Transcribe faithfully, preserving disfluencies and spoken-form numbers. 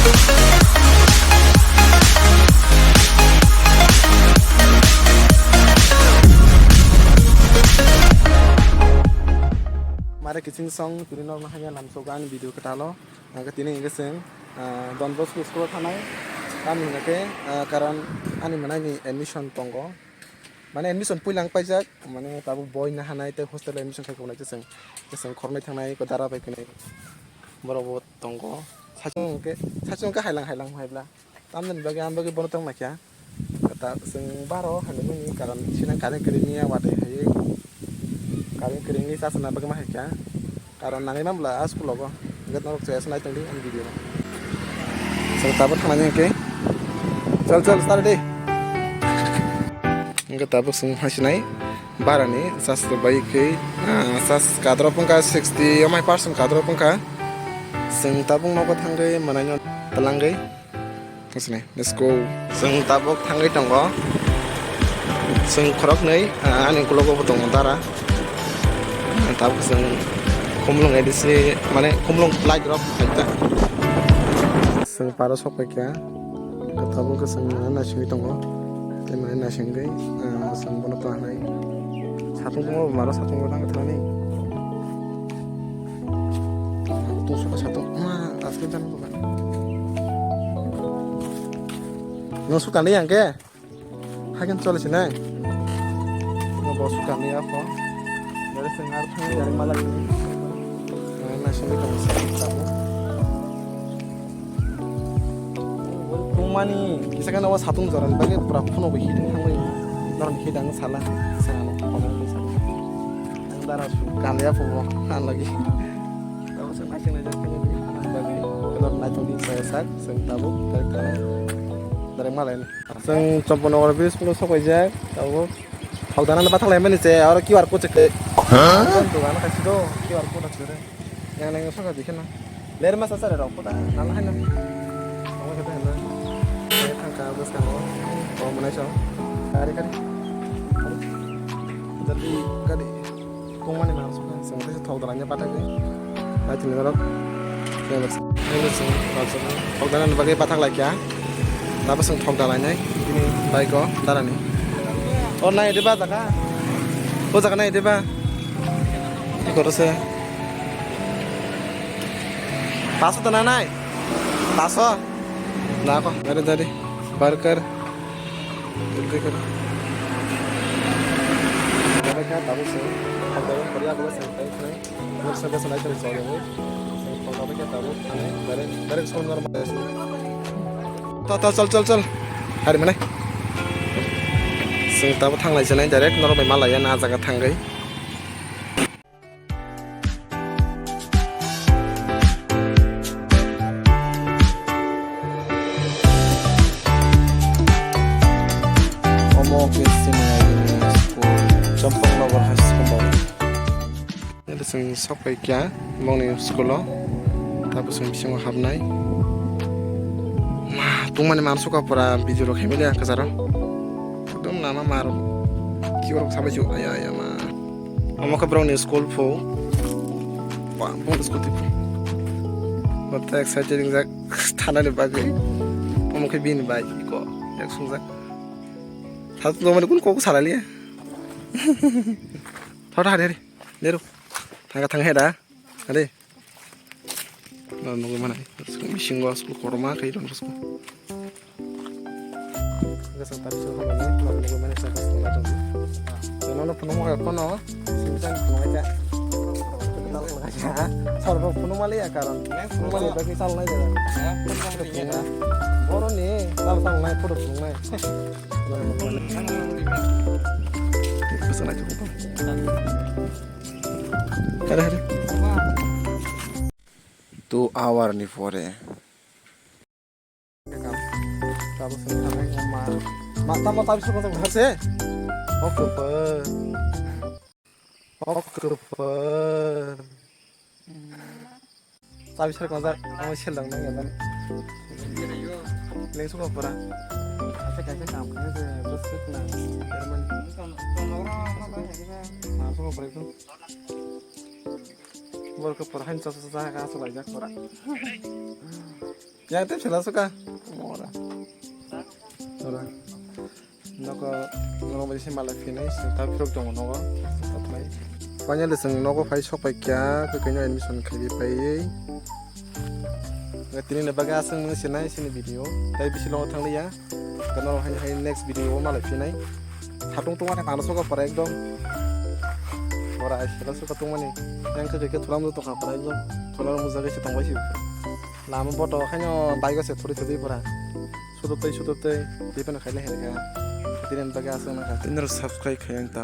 Mare kiching song tini norok no hanya lamsogo ani video kwtalo. Hwnkhe tini hwnkhe chwng, ah, Don Bosco school o thanai. Tamni hwnkhe, ah, karon ani mwnai ni admission tongo. Mane admission puila wng paijak, mane tabuk boi nahanai tei hostel admission khai khonai chwng, chwng khornai thangnai ko dara bai kwnai. Borok bo tongo. Sachung hwnkhe, sachung hwnkhe hailang hailang hai bla. Tamni bagwi ang bagwi bono tong naikha. Kata chwng baro hai mani karon sinang current kwrwngya watwi hai. Current kwrwngni chasna bagwi ma hai kha. Karon nangwi man bla a school o. Hwnkhe norok chaya se nai tongdi ani video no. Chwng tabuk thangnani hwnkhe. Chal, chal, start de. Hwnkhe tabuk chwng hai sinai. Barani sas bai khe, ah, sas kadrop wngkha sixty, amai percent kadrop wngkha. Chwng tabuk nogo thangwi mwnaino twlangwi. Let's go. Chwng tabuk thangwi tongo. Chwng khoroknwi, ah, ani ukologo bo tongo dara. Tabuk chwng khumlung A D C, mane khumlung light rok phaikha. Chwng paro sok paikha. Tabuk chwng naisingwi tongo. Tei mane naisingwi, ah, chwng bono tongna nai. Satung tongma bo maro satung bo tangwi thani. Tung suka satung ma asli jang bukan. No suka ni yang ke? Hagen chole sinai. No bo suka ni apa? Dari sengar thang dari malak ni. Naisingwi tongo tabuk. Tungmani kisa gana o satung jora ni bagwi pura phano bo hiding thangwi norok ni hidang sala sengano khobang ni sala ang dara su kanliya phubo ang lagi tabo se naising naijak phano ni bagwi norok naithok ni saya sak seng tabuk direct thana direct malai ni seng Champanagar bridge phano sok paijak tabuk thok dana bathang lai mani se aro Q R code se khe dogan kaisi do Q R code se. Yang nang saka dikhe na. Ler masa sare rok kota nang hai na. Omo kata na. Thangka bwskango. O manai so. Gari gari. Jadi gari. Kung mani mang so. Sengte thok dalanya pathak ni. Bai tini rok. Thok dalanya bagwi pathak laikya. Tabo seng thok dalainai. Bini bike o darani. O nai de ba jaga. O jaga nai de ba. Koro se. Paso to nanai. Paso. Na ko, gari dari. Barker. Barker. Barker tabu se. Tabu korea gula se tai khne. Lok se besa lai tong so. Tabu ke tabu. Bare bare son nor ma. Ta ta chal chal chal. Hari mane. Sing tabu thanglai se nai direct norok bai malaya na jaga thanggai. Omo khe chini school, Champaknagar High Secondary. Ede chwng sok pai kha bongni school o, tabuk chwng bisingo habnai. Ma, tungmani mansuka pura video rok khaimili ang kwcharo. Ekdom nama maro. Kiborok sabai chu, aya, aya, ma. Omo khe borokni school pho. Ba, bongni scooty pho. Bota excited wngjak thanani bagwi. Omo khe bini bai iko yak sungjak. Thak tongmani kun kok salaliya. Thot hari hari. Deru. Thangka thang heda. Ade. Nang nugui manai. Bisingo school korma khe don school. Gasa tari so holo ni, nang nugui manai sa school na tong. Nono phunuk mo kono, simsan phunuk aja. Sorbo phunuk mali ya karon. Phunuk mali bagi sal nai jaga. Boro ni sal sal nai photo phunuk nai. Pesa nai cukup. Hari hari. Two hour ni pore. Tabuk sini kami ma. Ma, tamo tabuk sini kami se. Oke, pe. Oke, pe. Tabuk sini kami, kami sel dong nang ya, kan? Leng suka pura. Asa kaisa kam kaya se, bus sik na. Jerman. Ma, suka pura itu. Borok pora hain chasa chasa ka aswk laijak pora. Yang te phela suka. Mora. Ora. Noko, noko bai se malai phinai, sing ta phirok tongo nogo. Finally, chwng nogo phai sok pai kya, kwkhwino admission khaiwi paiwi. Nga tini ni bagwi aswk nung sinai sini video. Tai bisi longo thang liya. Kano hai hai next video o malai phinai. Thatung tungmani mano soka pora ekdom. Pora ai sila soka tungmani. Yang khe khe thulam do tongkha pora ekdom. Thulam mujagwi se tongbai si. Lama boto khaino bike se thori thori pora. Sudop tai sudop tai. Tei phano khaile hai kha. Tini ni bagwi aswk nang kha. Tini rok subscribe khai ang ta.